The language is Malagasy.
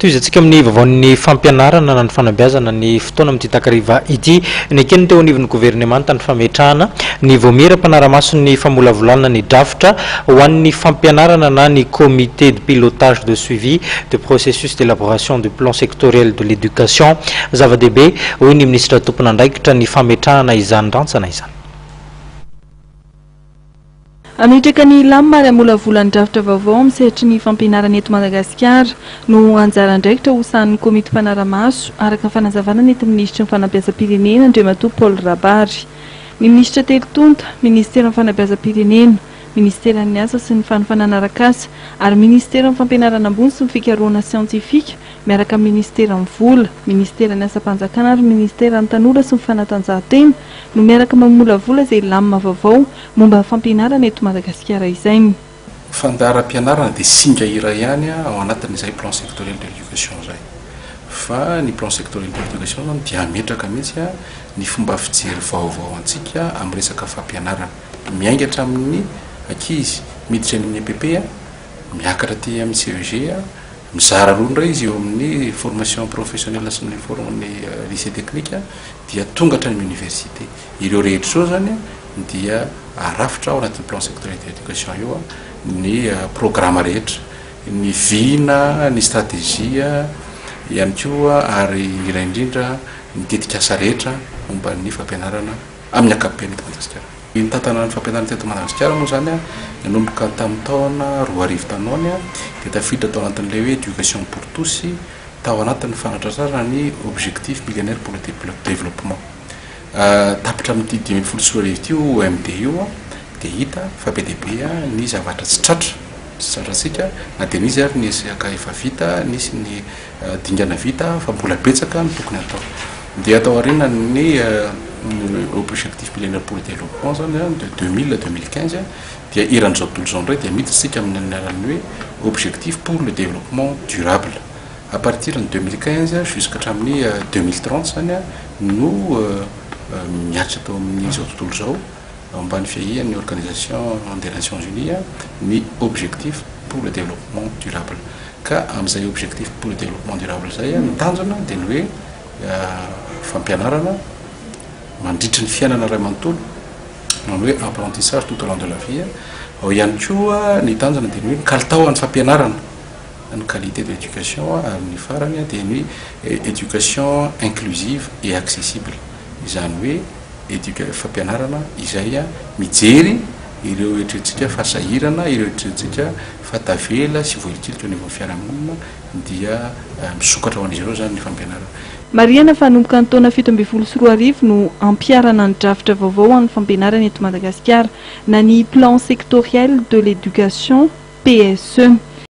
Tohizantsika amin'ny vaovaon'ny fampianarana na ny fanabeazana ny fotoana amin'ity takariva ity. Neken'ny teo anivon'ny governemanta ny fametrahana ny vaomiera mpanara-maso ny famolavolana ny drafitra ho an'ny fampianarana na ny Comité de pilotage de suivi de processus d'élaboration du plan sectoriel de l'éducation. Zava-dehibe, hoy ny minisitra tompon'andraikitra, ny fametrahana izany rantsana izany. Hametraka ny lamina ary hamolavola ny drafitra vaovao amin'ny sehatry ny fampianarana eto Madagasikara no anjara andraikitra hosahanin'ny komity mpanara-maso, araka ny fanazavana nentin'ny minisitry ny Fanabeazam-pirenena, Andriamatoa Paul Rabary. Ny minisitra telo tonta, minisiteran'ny Fanabeazam-pirenena, minisiteran'ny Asa sy ny fanofanana arak'asa ary minisiteran'ny Fampianarana ambony sy ny fikarohana siantifika miaraka amin'ny minisiteran'ny Vola, minisiteran'ny Asam-panjakana ary minisiteran'ny Tanora sy ny fanatanjahantena no miaraka mamolavola izay lamina vaovao momba ny fampianarana eto Madagasikara izay. Ny fandaharam-pianarana dia singa iray ihany ao anatin'izay plan sectoriel de l'éducation izay. Fa ny plan sectoriel de l'éducation izany dia hametraka mihitsy ny fomba fijery vaovao antsika amin'ny resaka fampianarana. Miainga hatramin'ny ankizy miditra eny amin'ny EPP, miakatra aty amin'ny CEG, mizara roa indray izy eo amin'ny formation professionnelle sy ny ny lycée technique dia tonga hatrany amin'ny université. Ireo rehetra ireo izany dia arafitra ao anatin'ny plan sectoriel d'éducation io ny programa rehetra, ny vina, ny stratégie ihany koa ary indrindra indrindra ny tetikasa rehetra momba ny fampianarana amin'ny ankapobeny eto Madagasikara. Ny nitantana ny fampianarana teto Madagasikara moa izany nanomboka tamin'ny taona 2000 tany ho any dia tafiditra tao anatin'ilay hoe éducation pour tous tao anatin'ny fanatratrarana ny objectif millénaire pour le développement. Tapitra amin'ity 2015 ity io OMD io dia hita fa be dia be ny zavatra tsy tratra, tsy tratrantsika na dia nisy ary ny ezaka efa vita, nisy ny dingana vita fa mbola betsaka ny tokony hatao. Dia atao aorianan'ny objectif millénaire pour le développement zany de 2000 à 2015 dia eran'izao tontolo izao indray dia miditra isika amin'ny alalan'ny hoe objectif pour le développement durable. À partir ny 2015 jusqu'à hatramin'ny 2030 zany no miatrika tao amin'izao tontolo izao ambany fiahian'ny organisation des Nations Unies ny objectif pour le développement durable. Ka amin'izay objectif pour le développement durable izay ny tanjona dia ny hoe fampianarana mandritry ny fiainana iray manontolo, na ny hoe apprentissage tout au long de la vie. Ao ihany koa ny tanjona dia ny hoe ny kalitaon'ny fampianarana, ny qualité de l'éducation, ary ny farany dia ny éducation inclusive et accessible, izany hoe éduca fampianarana izay mijery ireo eritreretintsika fa sahirana, ireo eritreretintsika fa tavela sy voahilikilika eo anivon'ny fiarahamonina dia misokatra ho an'izy ireo izany ny fampianarana. Marihana fa hanomboka ny taona 2017 no hampiharana ny drafitra vaovao ho an'ny fampianarana eto Madagasikara na ny Plan sectoriel de l'éducation, PSE.